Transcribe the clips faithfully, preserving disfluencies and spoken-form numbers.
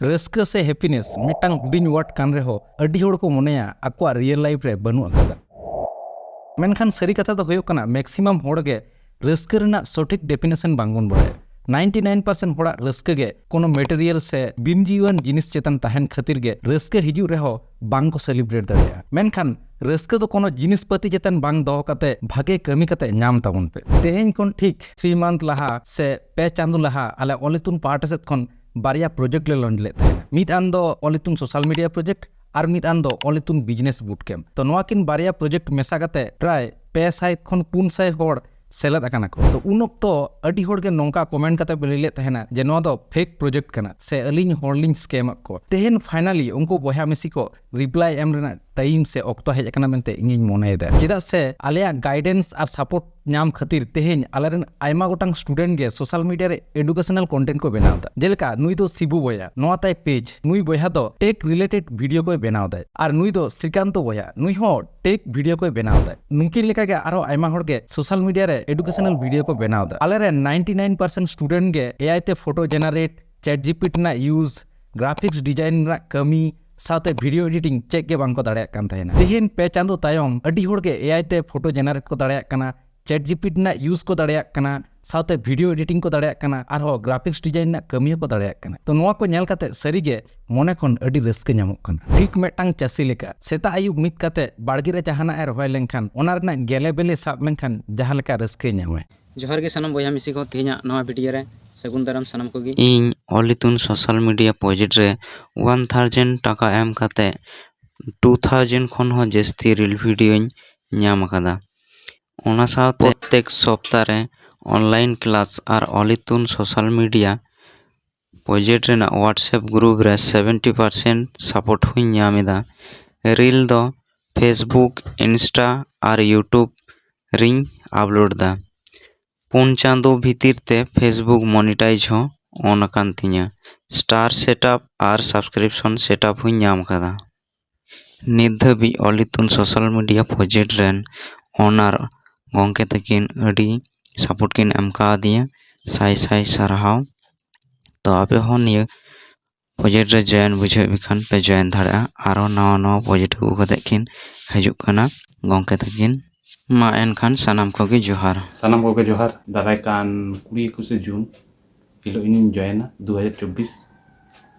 ᱨᱟᱹᱥᱠᱟᱹ ᱥᱮ ᱦᱮᱯᱤᱱᱮᱥ ᱢᱤᱫᱴᱟᱝ ᱦᱩᱰᱤᱧ ᱣᱟᱨᱰ ᱠᱟᱱ ᱨᱮᱦᱚᱸ, ᱟᱹᱰᱤ ᱦᱚᱲ ᱠᱚ ᱢᱚᱱᱮᱭᱟ ᱟᱠᱚᱣᱟᱜ ᱨᱤᱭᱮᱞ ᱞᱟᱭᱤᱯᱷ ᱨᱮ ᱵᱟᱹᱱᱩᱜ ᱟᱠᱟᱫᱟ᱾ ᱢᱮᱱᱠᱷᱟᱱ ᱥᱟᱹᱨᱤ ᱠᱟᱛᱷᱟ ᱫᱚ ᱦᱩᱭᱩᱜ ᱠᱟᱱᱟ, ᱢᱮᱠᱥᱤᱢᱟᱢ ᱦᱚᱲ ᱜᱮ ᱨᱟᱹᱥᱠᱟᱹ ᱨᱮᱱᱟᱜ ᱥᱚᱴᱷᱤᱠ ᱰᱮᱯᱷᱤᱱᱮᱥᱚᱱ ᱵᱟᱝᱵᱚᱱ ᱵᱟᱲᱟᱭᱟ᱾ ᱱᱟᱭᱤᱱᱴᱤ ᱱᱟᱭᱤᱱ ᱯᱟᱨᱥᱮᱱᱴ ᱦᱚᱲᱟᱜ ᱨᱟᱹᱥᱠᱟᱹ ᱜᱮ ᱠᱳᱱᱳ ᱢᱮᱴᱮᱨᱤᱭᱟᱞ ᱥᱮ ᱵᱤᱱ ᱡᱤᱣᱤᱣᱟᱱ ᱡᱤᱱᱤᱥ ᱪᱮᱛᱟᱱ ᱛᱟᱦᱮᱱ ᱠᱷᱟᱹᱛᱤᱨ ᱜᱮ ᱨᱟᱹᱥᱠᱟᱹ ᱦᱤᱡᱩᱜ ᱨᱮᱦᱚᱸ ᱵᱟᱝ ᱠᱚ ᱥᱮᱞᱤᱵᱨᱮᱴ ᱫᱟᱲᱮᱭᱟᱜᱼᱟ᱾ ᱢᱮᱱᱠᱷᱟᱱ ᱨᱟᱹᱥᱠᱟᱹ ᱫᱚ ᱠᱳᱱᱳ ᱡᱤᱱᱤᱥ ᱯᱟᱹᱛᱤ ᱪᱮᱛᱟᱱ ᱵᱟᱝ ᱫᱚᱦᱚ ᱠᱟᱛᱮ ᱵᱷᱟᱜᱮ ᱠᱟᱹᱢᱤ ᱠᱟᱛᱮ ᱧᱟᱢ ᱛᱟᱵᱚᱱ ᱯᱮ᱾ ᱛᱮᱦᱮᱧ ᱠᱷᱚᱱ ᱴᱷᱤᱠ ᱛᱷᱨᱤ ᱢᱟᱱᱛᱷ ᱞᱟᱦᱟ ᱥᱮ ᱯᱮ ᱪᱟᱸᱫᱳ ᱞᱟᱦᱟ ᱟᱞᱮ ᱚᱞ ᱤᱛᱩᱱ ᱯᱟᱦᱴᱟ ᱥᱮᱫ ᱠᱷᱚᱱ ᱵᱟᱨᱭᱟ ᱯᱨᱚᱡᱮᱠᱴ ᱞᱮ ᱞᱚᱧᱪ ᱞᱮᱫ ᱛᱟᱦᱮᱸᱱᱟ᱾ ᱢᱤᱫ ᱟᱱ ᱫᱚ ᱚᱞ ᱤᱛᱩᱱ ᱥᱳᱥᱟᱞ ᱢᱤᱰᱤᱭᱟ ᱯᱨᱚᱡᱮᱠᱴ ᱟᱨ ᱢᱤᱫ ᱟᱱ ᱫᱚ ᱚᱞ ᱤᱛᱩᱱ ᱵᱤᱡᱽᱱᱮᱥ ᱵᱩᱴ ᱠᱮᱢᱯ᱾ ᱛᱚ ᱱᱚᱣᱟ ᱠᱤᱱ ᱵᱟᱨᱭᱟ ᱯᱨᱚᱡᱮᱠᱴ ᱢᱮᱥᱟ ᱠᱟᱛᱮ ᱯᱨᱟᱭ ᱯᱮ ᱥᱟᱭ ᱠᱷᱚᱱ ᱯᱩᱱ ᱥᱟᱭ ᱦᱚᱲ ᱥᱮᱞᱮᱫ ᱟᱠᱟᱱᱟ ᱠᱚ᱾ ᱛᱚ ᱩᱱ ᱚᱠᱛᱚ ᱟᱹᱰᱤ ᱦᱚᱲ ᱜᱮ ᱱᱚᱝᱠᱟ ᱠᱚᱢᱮᱱᱴ ᱠᱟᱛᱮ ᱵᱮᱱ ᱞᱟᱹᱭ ᱞᱮᱫ ᱛᱟᱦᱮᱱᱟ ᱡᱮ ᱱᱚᱣᱟ ᱫᱚ ᱯᱷᱮᱠ ᱯᱨᱚᱡᱮᱠᱴ ᱠᱟᱱᱟ ᱥᱮ ᱟᱹᱞᱤᱧ ᱦᱚᱲ ᱞᱤᱧ ᱥᱠᱮᱢ ᱟᱫ ᱠᱚᱣᱟ᱾ ᱛᱮᱦᱮᱧ ᱯᱷᱟᱭᱱᱟᱞᱤ ᱩᱱᱠᱩ ᱵᱚᱭᱦᱟ ᱢᱤᱥᱤ ᱠᱚ ᱨᱤᱯᱞᱟᱭ ᱮᱢ ᱨᱮᱱᱟᱜ ᱴᱟᱭᱤᱢ ᱥᱮ ᱚᱠᱛᱚ ᱦᱮᱡ ᱟᱠᱟᱱᱟ ᱢᱮᱱᱛᱮ ᱤᱧᱤᱧ ᱢᱚᱱᱮᱭᱮᱫᱟ᱾ ᱪᱮᱫᱟᱜ ᱥᱮ ᱟᱞᱮᱭᱟᱜ ᱜᱟᱭᱰᱮᱱᱥ ᱟᱨ ᱥᱟᱯᱳᱨᱴ ᱧᱟᱢ ᱠᱷᱟᱹᱛᱤᱨ ᱛᱮᱦᱮᱧ ᱟᱞᱮᱨᱮᱱ ᱟᱭᱢᱟ ᱜᱚᱴᱟᱝ ᱥᱴᱩᱰᱮᱱᱴ ᱜᱮ ᱥᱳᱥᱟᱞ ᱢᱤᱰᱤᱭᱟ ᱨᱮ ᱮᱰᱩᱠᱮᱥᱚᱱᱟᱞ ᱠᱚᱱᱴᱮᱱᱴ ᱠᱚ ᱵᱮᱱᱟᱣ ᱮᱫᱟ᱾ ᱡᱮᱞᱮᱠᱟ ᱱᱩᱭ ᱫᱚ ᱥᱤᱵᱩ ᱵᱚᱭᱦᱟ, ᱱᱚᱣᱟ ᱛᱟᱭ ᱯᱮᱡᱽ, ᱱᱩᱭ ᱵᱚᱭᱦᱟ ᱫᱚ ᱴᱮᱠ ᱨᱤᱞᱮᱴᱮᱰ ᱵᱷᱤᱰᱤᱭᱳ ᱠᱚᱭ ᱵᱮᱱᱟᱣ ᱮᱫᱟᱭ᱾ ᱟᱨ ᱱᱩᱭ ᱫᱚ ᱥᱨᱤᱠᱟᱱᱛᱚ ᱵᱚᱭᱦᱟ, ᱱᱩᱭ ᱦᱚᱸ ᱴᱮᱠ ᱵᱷᱤᱰᱤᱭᱳ ᱠᱚᱭ ᱵᱮᱱᱟᱣ ᱮᱫᱟᱭ᱾ ᱱᱩᱠᱤᱱ ᱞᱮᱠᱟᱜᱮ ᱟᱨᱦᱚᱸ ᱟᱭᱢᱟ ᱦᱚᱲ ᱜᱮ ᱥᱳᱥᱟᱞ ᱢᱤᱰᱤᱭᱟ ᱨᱮ ᱮᱰᱩᱠᱮᱥᱚᱱᱟᱞ ᱵᱷᱤᱰᱤᱭᱳ ᱠᱚ ᱵᱮᱱᱟᱣ ᱮᱫᱟ᱾ ᱟᱞᱮᱨᱮᱱ ᱱᱟᱭᱤᱱᱴᱤ ᱱᱟᱭᱤᱱ ᱯᱟᱨᱥᱮᱱᱴ ᱥᱴᱩᱰᱮᱱᱴ ᱜᱮ ᱮ ᱟᱭ ᱛᱮ ᱯᱷᱳᱴᱳ ᱡᱮᱱᱟᱨᱮᱴ, ᱪᱮᱴ ᱡᱤ ᱯᱤ ᱴᱤ ᱨᱮᱱᱟᱜ ᱤᱭᱩᱡᱽ, ᱜᱨᱟᱯᱷᱤᱠᱥ ᱰᱤᱡᱟᱭᱤᱱ ᱨᱮᱱᱟᱜ ᱠᱟᱹᱢᱤ, ᱥᱟᱶᱛᱮ ᱵᱷᱤᱰᱤᱭᱳ ᱮᱰᱤᱴᱤᱝ ᱪᱮᱫ ᱜᱮ ᱵᱟᱝᱠᱚ ᱫᱟᱲᱮᱭᱟᱜ ᱠᱟᱱ ᱛᱟᱦᱮᱱᱟ᱾ ᱛᱮᱦᱮᱧ ᱯᱮ ᱪᱟᱸᱫᱳ ᱛᱟᱭᱚᱢ ᱟᱹᱰᱤ ᱦᱚᱲ ᱜᱮ ᱮ ᱟᱭ ᱛᱮ ᱯᱷᱳᱴᱳ ᱡᱮᱱᱟᱨᱮᱴ ᱠᱚ ᱫᱟᱲᱮᱭᱟᱜ ᱠᱟᱱᱟ, ᱪᱮᱴ ᱡᱤ ᱯᱤ ᱴᱤ ᱨᱮᱱᱟᱜ ᱤᱭᱩᱡᱽ ᱠᱚ ᱫᱟᱲᱮᱭᱟᱜ ᱠᱟᱱᱟ, ᱥᱟᱶᱛᱮ ᱵᱷᱤᱰᱤᱭᱳ ᱮᱰᱤᱴᱤᱝ ᱠᱚ ᱫᱟᱲᱮᱭᱟᱜ ᱠᱟᱱᱟ, ᱟᱨᱦᱚᱸ ᱜᱨᱟᱯᱷᱤᱠᱥ ᱰᱤᱡᱟᱭᱤᱱ ᱨᱮᱱᱟᱜ ᱠᱟᱹᱢᱤ ᱦᱚᱸᱠᱚ ᱫᱟᱲᱮᱭᱟᱜ ᱠᱟᱱᱟ᱾ ᱛᱚ ᱱᱚᱣᱟ ᱠᱚ ᱧᱮᱞ ᱠᱟᱛᱮ ᱥᱟᱹᱨᱤᱜᱮ ᱢᱚᱱᱮ ᱠᱷᱚᱱ ᱟᱹᱰᱤ ᱨᱟᱹᱥᱠᱟᱹ ᱧᱟᱢᱚᱜ ᱠᱟᱱᱟ᱾ ᱴᱷᱤᱠ ᱢᱤᱫᱴᱟᱝ ᱪᱟᱹᱥᱤ ᱞᱮᱠᱟ ᱥᱮᱛᱟᱜ ᱟᱹᱭᱩᱵ ᱢᱤᱫ ᱠᱟᱛᱮ ᱵᱟᱲᱜᱮ ᱨᱮ ᱡᱟᱦᱟᱱᱟᱜ ᱮ ᱨᱚᱦᱚᱭ ᱞᱮᱱᱠᱷᱟᱱ, ᱚᱱᱟ ᱨᱮᱱᱟᱜ ᱜᱮᱞᱮ ᱵᱮᱞᱮ ᱥᱟᱵ ᱞᱮᱱᱠᱷᱟᱱ ᱡᱟᱦᱟᱸ ᱞᱮᱠᱟ ᱨᱟᱹᱥᱠᱟᱹᱭ ᱧᱟᱢᱟᱭ᱾ ᱡᱚᱦᱟᱨ ᱜᱮ ᱥᱟᱱᱟᱢ ᱵᱚᱭᱦᱟ ᱢᱤᱥᱤ ᱠᱚ, ᱛᱮᱦᱮᱧᱟᱜ ᱱᱚᱣᱟ ᱵᱷᱤᱰᱤᱭᱳ ᱨᱮ ᱥᱟᱹᱜᱩᱱ ᱫᱟᱨᱟᱢ ᱥᱟᱱᱟᱢ ᱠᱚᱜᱮ᱾ ᱤᱧ ᱚᱞ ᱤᱛᱩᱱ ᱥᱳᱥᱟᱞ ᱢᱤᱰᱤᱭᱟ ᱯᱨᱚᱡᱮᱠᱴ ᱨᱮ ᱚᱣᱟᱱ ᱛᱷᱟᱣᱡᱮᱱᱰ ᱴᱟᱠᱟ ᱮᱢ ᱠᱟᱛᱮ ᱴᱩ ᱛᱷᱟᱣᱡᱮᱱᱰ ᱠᱷᱚᱱ ᱦᱚᱸ ᱡᱟᱹᱥᱛᱤ ᱨᱤᱞ ᱵᱷᱤᱰᱤᱭᱳᱧ ᱧᱟᱢ ᱟᱠᱟᱫᱟ᱾ ᱚᱱᱟ ᱥᱟᱶᱛᱮ ᱯᱨᱚᱛᱮᱠ ᱥᱚᱯᱛᱟ ᱨᱮ ᱚᱱᱞᱟᱭᱤᱱ ᱠᱞᱟᱥ ᱟᱨ ᱚᱞ ᱤᱛᱩᱱ ᱥᱳᱥᱟᱞ ᱢᱤᱰᱤᱭᱟ ᱯᱨᱚᱡᱮᱠᱴ ᱨᱮᱱᱟᱜ ᱣᱟᱴᱥᱮᱯ ᱜᱨᱩᱯ ᱨᱮ ᱥᱮᱵᱷᱮᱱᱴᱤ ᱯᱟᱨᱥᱮᱱᱴ ᱥᱟᱯᱳᱨᱴ ᱦᱚᱸᱧ ᱧᱟᱢ ᱮᱫᱟ᱾ ᱨᱤᱞ ᱫᱚ ᱯᱷᱮᱥᱵᱩᱠ, ᱤᱱᱥᱴᱟ ᱟᱨ ᱭᱩᱴᱩᱵᱽ ᱨᱤᱧ ᱟᱯᱞᱳᱰ ᱮᱫᱟ᱾ ᱯᱩᱱ ᱪᱟᱸᱫᱳ ᱵᱷᱤᱛᱤᱨ ᱛᱮ ᱯᱷᱮᱥᱵᱩᱠ ᱢᱚᱱᱤᱴᱟᱭᱤᱡᱽ ᱦᱚᱸ ᱚᱱ ᱟᱠᱟᱱ ᱛᱤᱧᱟᱹ᱾ ᱥᱴᱟᱨ ᱥᱮᱴᱟᱯ ᱟᱨ ᱥᱟᱵᱥᱠᱨᱤᱯᱥᱚᱱ ᱥᱮᱴᱟᱯ ᱦᱚᱸᱧ ᱧᱟᱢ ᱟᱠᱟᱫᱟ᱾ ᱱᱤᱛ ᱫᱷᱟᱹᱵᱤᱡ ᱚᱞ ᱤᱛᱩᱱ ᱥᱳᱥᱟᱞ ᱢᱤᱰᱤᱭᱟ ᱯᱨᱚᱡᱮᱠᱴ ᱨᱮᱱ ᱚᱱᱟᱨ ᱜᱚᱢᱠᱮ ᱛᱟᱹᱠᱤᱱ ᱟᱹᱰᱤ ᱥᱟᱯᱳᱨᱴ ᱠᱤᱱ ᱮᱢ ᱠᱟᱣᱫᱤᱧᱟ᱾ ᱥᱟᱭ ᱥᱟᱭ ᱥᱟᱨᱦᱟᱣ᱾ ᱛᱚ ᱟᱯᱮ ᱦᱚᱸ ᱱᱤᱭᱟᱹ project ᱨᱮ join ᱵᱩᱡᱷᱟᱹᱣᱮᱫ ᱯᱮ ᱠᱷᱟᱱ ᱯᱮ join ᱫᱟᱲᱮᱭᱟᱜᱼᱟ᱾ ᱟᱨᱚ ᱱᱟᱣᱟ ᱱᱟᱣᱟ project ᱟᱹᱜᱩ ᱠᱟᱛᱮᱫ ᱠᱤᱱ ᱦᱤᱡᱩᱜ ᱠᱟᱱᱟ ᱜᱚᱢᱠᱮ ᱛᱟᱹᱠᱤᱱ᱾ ᱢᱟ ᱮᱱᱠᱷᱟᱱ ᱥᱟᱱᱟᱢ ᱠᱚᱜᱮ ᱡᱚᱦᱟᱨ᱾ ᱥᱟᱱᱟᱢ ᱠᱚᱜᱮ ᱡᱚᱦᱟᱨ᱾ ᱫᱟᱨᱟᱭ ᱠᱟᱱ ᱠᱩᱲᱤ ᱮᱠᱩᱥᱮ ᱡᱩᱱ ᱦᱤᱞᱳᱜ ᱤᱧᱤᱧ join ᱟ, ᱫᱩ ᱦᱟᱡᱟᱨ ᱪᱚᱵᱵᱤᱥ᱾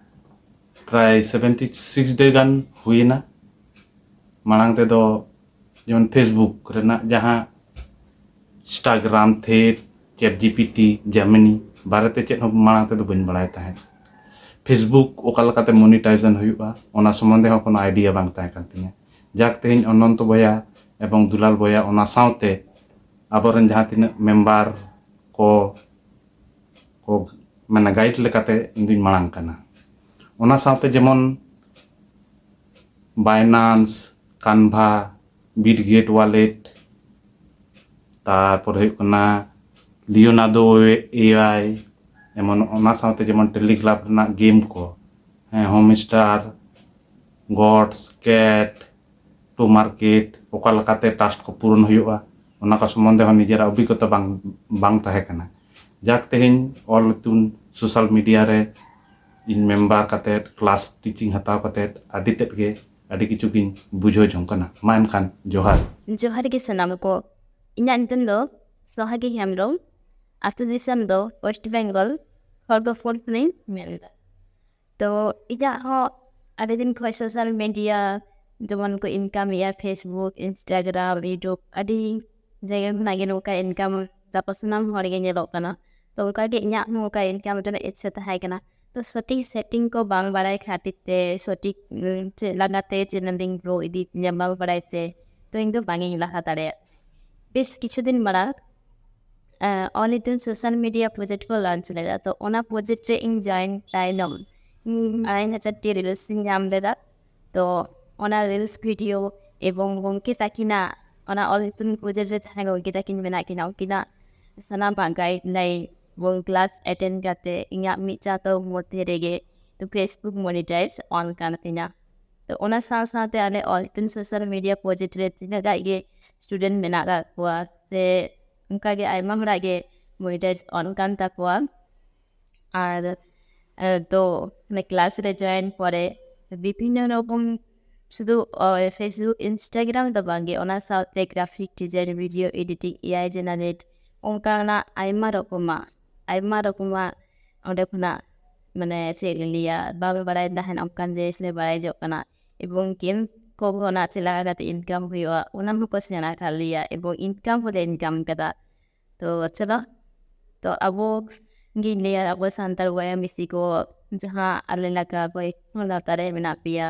ᱯᱨᱟᱭ seventy six day ᱜᱟᱱ ᱦᱩᱭᱮᱱᱟ᱾ ᱢᱟᱲᱟᱝ ᱛᱮᱫᱚ ᱡᱮᱢᱚᱱ Facebook ᱨᱮᱱᱟᱜ ᱡᱟᱦᱟᱸ Instagram, Thread, ChatGPT, Gemini ᱵᱟᱨᱮᱛᱮ ᱪᱮᱫ ᱦᱚᱸ ᱢᱟᱲᱟᱝ ᱛᱮᱫᱚ ᱵᱟᱹᱧ ᱵᱟᱲᱟᱭ ᱛᱟᱦᱮᱸᱫ᱾ Facebook ᱚᱠᱟ ᱞᱮᱠᱟᱛᱮ monetization ᱦᱩᱭᱩᱜᱼᱟ, ᱚᱱᱟ ᱥᱚᱢᱵᱚᱱᱫᱷᱮ ᱦᱚᱸ ᱠᱳᱱᱳ idea ᱵᱟᱝ ᱛᱟᱦᱮᱸ ᱠᱟᱱ ᱛᱤᱧᱟᱹ᱾ ᱡᱟᱠ, ᱛᱮᱦᱮᱧ ᱚᱱᱚᱱᱛᱚ ᱵᱚᱭᱦᱟ ᱮᱵᱚᱝ ᱫᱩᱞᱟᱞ ᱵᱚᱭᱦᱟ, ᱚᱱᱟ ᱥᱟᱶᱛᱮ ᱟᱵᱚᱨᱮᱱ ᱡᱟᱦᱟᱸ ᱛᱤᱱᱟᱹᱜ member ᱠᱚ, ᱠᱚ ᱢᱟᱱᱮ guide ᱞᱮᱠᱟᱛᱮ ᱤᱧ ᱫᱩᱧ ᱢᱟᱲᱟᱝ ᱠᱟᱱᱟ᱾ ᱚᱱᱟ ᱥᱟᱶᱛᱮ ᱡᱮᱢᱚᱱ Binance, Canva, Bitget wallet, ᱛᱟᱨᱯᱚᱨ ᱦᱩᱭᱩᱜ ᱠᱟᱱᱟ Leonardo AI, ᱮᱢᱚᱱ ᱚᱱᱟ ᱥᱟᱶᱛᱮ ᱡᱮᱢᱚᱱ Telegraph ᱨᱮᱱᱟᱜ game ᱠᱚ, ᱦᱮᱸ, Homestar, Gods, Cat, To Market, ᱚᱠᱟ ᱞᱮᱠᱟᱛᱮ task ᱠᱚ ᱯᱩᱨᱚᱱ ᱦᱩᱭᱩᱜᱼᱟ, ᱚᱱᱟ ᱠᱚ ᱥᱚᱢᱵᱚᱱᱫᱷᱮ ᱦᱚᱸ ᱱᱤᱡᱮᱨᱟᱜ ᱚᱵᱷᱤᱜᱽᱜᱚᱛᱟ ᱵᱟᱝ, ᱵᱟᱝ ᱛᱟᱦᱮᱸ ᱠᱟᱱᱟ᱾ ᱡᱟᱠ, ᱛᱮᱦᱮᱧ ᱚᱞ ᱤᱛᱩᱱ social media ᱨᱮ ᱤᱧ member ᱠᱟᱛᱮᱫ, class teaching ᱦᱟᱛᱟᱣ ᱠᱟᱛᱮᱫ ᱟᱹᱰᱤ ᱛᱮᱫ ᱜᱮ, ᱟᱹᱰᱤ ᱠᱤᱪᱷᱩ ᱜᱤᱧ ᱵᱩᱡᱷᱟᱹᱣ ᱡᱚᱝ ᱠᱟᱱᱟ᱾ ᱢᱟ ᱮᱱᱠᱷᱟᱱ ᱡᱚᱦᱟᱨ᱾ ᱡᱚᱦᱟᱨ ᱜᱮ ᱥᱟᱱᱟᱢ ᱠᱚ᱾ ᱤᱧᱟᱹᱜ ᱧᱩᱛᱩᱢ ᱫᱚ ᱥᱚᱦᱟᱜᱤ ᱦᱮᱢᱵᱨᱚᱢ᱾ ᱟᱹᱛᱩ ᱫᱤᱥᱚᱢ ᱫᱚ West Bengal, ᱠᱷᱚᱲᱜᱚᱯᱩᱨ ᱠᱷᱚᱱᱤᱧ ᱢᱮᱱᱫᱟ᱾ ᱛᱚ ᱤᱧᱟᱹᱜ ᱦᱚᱸ ᱟᱹᱰᱤ ᱫᱤᱱ ᱠᱷᱚᱱ social media ᱡᱮᱢᱚᱱ ᱠᱚ income ᱮᱫᱼᱟ, Facebook, Instagram, YouTube, ᱟᱹᱰᱤ ᱡᱟᱭᱜᱟ ᱠᱷᱚᱱᱟᱜ ᱜᱮ ᱱᱚᱝᱠᱟ income ᱫᱟᱠᱚ, ᱥᱟᱱᱟᱢ ᱦᱚᱲ ᱜᱮ ᱧᱮᱞᱚᱜ ᱠᱟᱱᱟ᱾ ᱛᱚ ᱚᱱᱠᱟ ᱜᱮ ᱤᱧᱟᱹᱜ ᱦᱚᱸ ᱚᱱᱠᱟ income ᱨᱮᱱᱟᱜ ᱤᱪᱪᱷᱟᱹ ᱛᱟᱦᱮᱸ ᱠᱟᱱᱟ᱾ ᱛᱚ ᱥᱚᱴᱷᱤᱠ setting ᱠᱚ ᱵᱟᱝ ᱵᱟᱲᱟᱭ ᱠᱷᱟᱹᱛᱤᱨ ᱛᱮ, ᱥᱚᱴᱷᱤᱠ, ᱩᱸ, ᱪᱮᱫ ᱞᱮᱠᱟᱛᱮ channel ᱤᱧ grow ᱤᱫᱤ, ᱧᱮᱞ ᱵᱟᱝ ᱵᱟᱲᱟᱭ ᱛᱮ, ᱛᱚ ᱤᱧ ᱫᱚ ᱵᱟᱝ ᱤᱧ ᱞᱟᱦᱟ ᱫᱟᱲᱮᱭᱟᱜ᱾ ᱵᱮᱥ ᱠᱤᱪᱷᱩ ᱫᱤᱱ ᱢᱟᱲᱟᱝ, ᱟᱸ, ᱚᱞ ᱤᱛᱩᱱ social media project ᱠᱚ launch ᱞᱮᱫᱟ᱾ ᱛᱚ ᱚᱱᱟ project ᱨᱮ ᱤᱧ join ᱛᱟᱭᱱᱚᱢ, ᱩᱸ, ᱟᱲᱟᱭ ᱦᱟᱡᱟᱨ ᱴᱤ reels ᱤᱧ ᱧᱟᱢ ᱞᱮᱫᱟ᱾ ᱛᱚ ᱚᱱᱟ reels video ᱮᱵᱚᱝ ᱜᱚᱢᱠᱮ ᱛᱟᱹᱠᱤᱱᱟᱜ, ᱚᱱᱟ ᱚᱞ ᱤᱛᱩᱱ project ᱨᱮ ᱡᱟᱦᱟᱸᱭ ᱜᱚᱢᱠᱮ ᱛᱟᱹᱠᱤᱱ ᱢᱮᱱᱟᱜ ᱠᱤᱱᱟ, ᱩᱱᱠᱤᱱᱟᱜ ᱥᱟᱱᱟᱢᱟᱜ guideline ᱮᱵᱚᱝ class attend ᱠᱟᱛᱮ ᱤᱧᱟᱹᱜ ᱢᱤᱫ ᱪᱟᱸᱫᱚ ᱢᱚᱫᱽᱫᱷᱮ ᱨᱮᱜᱮ ᱛᱚ Facebook monetize on ᱠᱟᱱ ᱛᱤᱧᱟ᱾ ᱛᱚ ᱚᱱᱟ ᱥᱟᱶ ᱥᱟᱶᱛᱮ ᱟᱞᱮ ᱚᱞ ᱤᱛᱩᱱ social media project ᱨᱮ ᱛᱤᱱᱟᱹᱜ ᱜᱟᱡ ᱜᱮ student ᱢᱮᱱᱟᱜ ᱟᱠᱟᱫ ᱠᱚᱣᱟ, ᱥᱮ ᱚᱱᱠᱟᱜᱮ ᱟᱭᱢᱟ ᱦᱚᱲᱟᱜ ᱜᱮ monetize on ᱠᱟᱱ ᱛᱟᱠᱚᱣᱟ᱾ ᱟᱨ, ᱮ, ᱛᱚ ᱢᱟᱱᱮ ᱠᱞᱟᱥ ᱨᱮ ᱡᱚᱭᱮᱱ ᱯᱚᱨᱮ ᱵᱤᱵᱷᱤᱱᱱᱚ ᱨᱚᱠᱚᱢ ᱥᱩᱫᱷᱩ ᱯᱷᱮᱥᱵᱩᱠ, ᱤᱱᱥᱴᱟᱜᱨᱟᱢ ᱫᱚ ᱵᱟᱝᱜᱮ, ᱚᱱᱟ ᱥᱟᱶᱛᱮ ᱜᱨᱟᱯᱷᱤᱠ ᱰᱤᱡᱟᱭᱤᱱ, ᱵᱷᱤᱰᱤᱭᱳ ᱮᱰᱤᱴᱤᱝ, ᱮ ᱟᱭ ᱡᱮᱱᱟᱨᱮᱴ, ᱚᱱᱠᱟᱱᱟᱜ ᱟᱭᱢᱟ ᱨᱚᱠᱚᱢᱟᱜ ᱟᱭᱢᱟ ᱨᱚᱠᱚᱢᱟᱜ ᱚᱸᱰᱮ ᱠᱷᱚᱱᱟᱜ ᱢᱟᱱᱮ ᱪᱮᱫ ᱞᱮ ᱞᱟᱹᱭᱟ, ᱵᱟᱝ ᱵᱟᱲᱟᱭ ᱛᱟᱦᱮᱱ ᱚᱱᱠᱟᱱ ᱡᱤᱱᱤᱥ ᱞᱮ ᱵᱟᱲᱟᱭ ᱡᱚᱜ ᱠᱟᱱᱟ᱾ ᱮᱵᱚᱝ ᱜᱮᱢ ᱠᱚ ᱠᱷᱚᱱᱟᱜ ᱪᱮᱫ ᱞᱮᱠᱟ ᱠᱟᱛᱮ ᱤᱱᱠᱟᱢ ᱦᱩᱭᱩᱜᱼᱟ, ᱚᱱᱟ ᱦᱚᱸᱠᱚ ᱥᱮᱬᱟ ᱟᱠᱟᱫ ᱞᱮᱭᱟ ᱮᱵᱚᱝ ᱤᱱᱠᱟᱢ ᱦᱚᱸᱞᱮ ᱤᱱᱠᱟᱢ ᱠᱟᱫᱟ᱾ ᱛᱚ ᱪᱚᱞᱚ, ᱛᱚ ᱟᱵᱚ ᱜᱤᱧ ᱞᱟᱹᱭᱟ, ᱟᱵᱚ ᱥᱟᱱᱛᱟᱲ ᱵᱚᱭᱦᱟ ᱢᱤᱥᱤ ᱠᱚ ᱡᱟᱦᱟᱸ ᱟᱞᱮ ᱞᱮᱠᱟ ᱵᱚᱭᱦᱟ ᱞᱟᱛᱟᱨ ᱨᱮ ᱢᱮᱱᱟᱜ ᱯᱮᱭᱟ,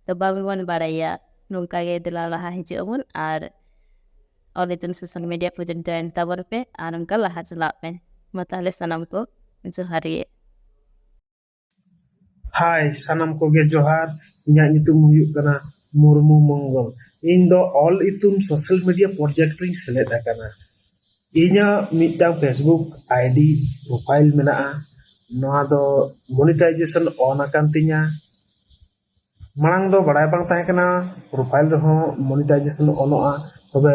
ᱛᱚ ᱵᱟᱝᱵᱚᱱ ᱵᱟᱲᱟᱭᱟ, ᱱᱚᱝᱠᱟ ᱜᱮ ᱫᱮᱞᱟ ᱞᱟᱦᱟ ᱦᱤᱡᱩᱜ ᱟᱵᱚᱱ ᱟᱨ ᱚᱞ ᱤᱛᱩᱱ ᱥᱳᱥᱟᱞ ᱢᱤᱰᱤᱭᱟ ᱯᱨᱚᱡᱮᱠᱴ ᱡᱚᱭᱮᱱ ᱛᱟᱵᱚᱱ ᱯᱮ ᱟᱨ ᱚᱱᱠᱟ ᱞᱟᱦᱟ ᱪᱟᱞᱟᱜ ᱯᱮ᱾ ᱢᱟ ᱛᱟᱦᱞᱮ ᱥᱟᱱᱟᱢ ᱠᱚ ᱡᱚᱦᱟᱨ ᱜᱮ᱾ ᱦᱟᱭ, ᱥᱟᱱᱟᱢ ᱠᱚᱜᱮ ᱡᱚᱦᱟᱨ᱾ ᱤᱧᱟᱹᱜ ᱧᱩᱛᱩᱢ ᱦᱩᱭᱩᱜ ᱠᱟᱱᱟ ᱢᱩᱨᱢᱩ ᱢᱚᱝᱜᱚᱞ᱾ ᱤᱧ ᱫᱚ ᱚᱞ ᱤᱛᱩᱱ ᱥᱳᱥᱟᱞ ᱢᱤᱰᱤᱭᱟ ᱯᱨᱚᱡᱮᱠᱴ ᱨᱤᱧ ᱥᱮᱞᱮᱫ ᱟᱠᱟᱱᱟ᱾ ᱤᱧᱟᱹᱜ ᱢᱤᱫᱴᱟᱝ ᱯᱷᱮᱥᱵᱩᱠ ᱟᱭᱰᱤ ᱯᱨᱚᱯᱷᱟᱭᱤᱞ ᱢᱮᱱᱟᱜᱼᱟ᱾ ᱱᱚᱣᱟ ᱫᱚ ᱢᱚᱱᱤᱴᱟᱭᱡᱮᱥᱚᱱ ᱚᱱ ᱟᱠᱟᱱ ᱛᱤᱧᱟ᱾ ᱢᱟᱲᱟᱝ ᱫᱚ ᱵᱟᱲᱟᱭ ᱵᱟᱝ ᱛᱟᱦᱮᱸ ᱠᱟᱱᱟ ᱯᱨᱚᱯᱷᱟᱭᱤᱞ ᱨᱮᱦᱚᱸ ᱢᱚᱱᱤᱴᱟᱭᱡᱮᱥᱚᱱ ᱚᱱᱚᱜᱼᱟ᱾ ᱛᱚᱵᱮ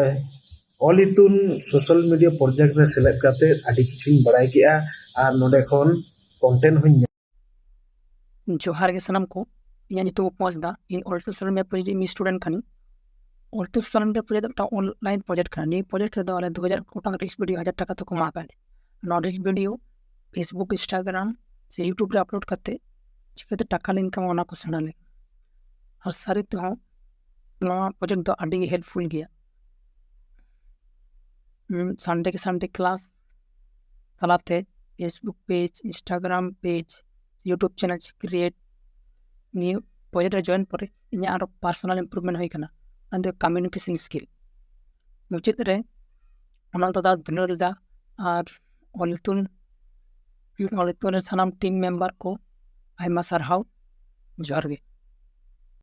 ᱚᱞ ᱤᱛᱩᱱ ᱥᱳᱥᱟᱞ ᱢᱤᱰᱤᱭᱟ ᱯᱨᱚᱡᱮᱠᱴ ᱨᱮ ᱥᱮᱞᱮᱫ ᱠᱟᱛᱮ ᱟᱹᱰᱤ ᱠᱤᱪᱷᱩᱧ ᱵᱟᱲᱟᱭ ᱠᱮᱜᱼᱟ ᱟᱨ ᱱᱚᱰᱮ ᱠᱷᱚᱱ ᱠᱚᱱᱴᱮᱱᱴ ᱦᱚᱸᱧ ᱧᱟᱢ᱾ ᱡᱚᱦᱟᱨ ᱜᱮ ᱥᱟᱱᱟᱢ ᱠᱚ᱾ ᱤᱧᱟᱹᱜ ᱧᱩᱛᱩᱢ ᱩᱯᱢᱟ ᱦᱟᱸᱥᱫᱟ᱾ ᱤᱧ ᱚᱞ ᱤᱛᱩᱱ ᱥᱳᱥᱟᱞ ᱢᱤᱰᱤᱭᱟ ᱯᱨᱚᱡᱮᱠᱴ ᱨᱤᱱᱤᱡ ᱥᱴᱩᱰᱮᱱᱴ ᱠᱟᱹᱱᱟᱹᱧ᱾ ᱚᱞ ᱤᱛᱩᱱ ᱥᱳᱥᱟᱞ ᱢᱤᱰᱤᱭᱟ ᱯᱨᱚᱡᱮᱠᱴ ᱫᱚ ᱢᱤᱫᱴᱟᱝ ᱚᱱᱞᱟᱭᱤᱱ ᱯᱨᱚᱡᱮᱠᱴ ᱠᱟᱱᱟ᱾ ᱱᱤᱭᱟᱹ ᱯᱨᱚᱡᱮᱠᱴ ᱨᱮᱫᱚ ᱟᱞᱮ ᱫᱩ ᱦᱟᱡᱟᱨ ᱜᱚᱴᱟᱝ ᱨᱤᱞᱥ ᱵᱷᱤᱰᱤᱭᱳ ᱦᱟᱡᱟᱨ ᱴᱟᱠᱟ ᱛᱮᱠᱚ ᱮᱢᱟ ᱟᱠᱟᱫ ᱞᱮᱭᱟ᱾ ᱱᱚᱣᱟ ᱨᱤᱞᱥ ᱵᱷᱤᱰᱤᱭᱳ ᱯᱷᱮᱥᱵᱩᱠ, ᱤᱱᱥᱴᱟᱜᱨᱟᱢ ᱥᱮ ᱤᱭᱩᱴᱩᱵᱽ ᱨᱮ ᱟᱯᱞᱳᱰ ᱠᱟᱛᱮ ᱪᱤᱠᱟᱹᱛᱮ ᱴᱟᱠᱟ ᱞᱮ ᱤᱱᱠᱟᱢᱟ ᱚᱱᱟ ᱠᱚ ᱥᱮᱬᱟ ᱞᱮ᱾ ᱟᱨ ᱥᱟᱹᱨᱤ ᱛᱮᱦᱚᱸ ᱱᱚᱣᱟ ᱯᱨᱚᱡᱮᱠᱴ ᱫᱚ ᱟᱹᱰᱤ ᱜᱮ ᱦᱮᱞᱯᱯᱷᱩᱞ ᱜᱮᱭᱟ᱾ ᱥᱟᱱᱰᱮ ᱠᱮ ᱥᱟᱱᱰᱮ ᱠᱞᱟᱥ ᱛᱟᱞᱟᱛᱮ Facebook page, Instagram page, YouTube channel create. ᱱᱤᱭᱟᱹ ᱯᱨᱚᱡᱮᱠᱴ ᱨᱮ ᱡᱚᱭᱮᱱ ᱯᱚᱨᱮ ᱤᱧᱟᱹᱜ ᱟᱨᱚ ᱯᱟᱨᱥᱚᱱᱟᱞ ᱤᱢᱯᱨᱩᱵᱷᱢᱮᱱᱴ ᱦᱩᱭ ᱠᱟᱱᱟ᱾ ᱟᱫᱚ ᱠᱚᱢᱤᱭᱩᱱᱤᱠᱮᱥᱚᱱ ᱥᱠᱤᱞ ᱢᱩᱪᱟᱹᱫ ᱨᱮ ᱚᱱᱟ ᱫᱟᱫᱟ ᱵᱤᱱᱚᱭ ᱫᱟ ᱟᱨ ᱚᱞ ᱤᱛᱩᱱ ᱚᱞ ᱤᱛᱩᱱ ᱨᱮ ᱥᱟᱱᱟᱢ ᱴᱤᱢ ᱢᱮᱢᱵᱟᱨ ᱠᱚ ᱟᱭᱢᱟ ᱥᱟᱨᱦᱟᱣ᱾ ᱡᱚᱦᱟᱨ ᱜᱮ᱾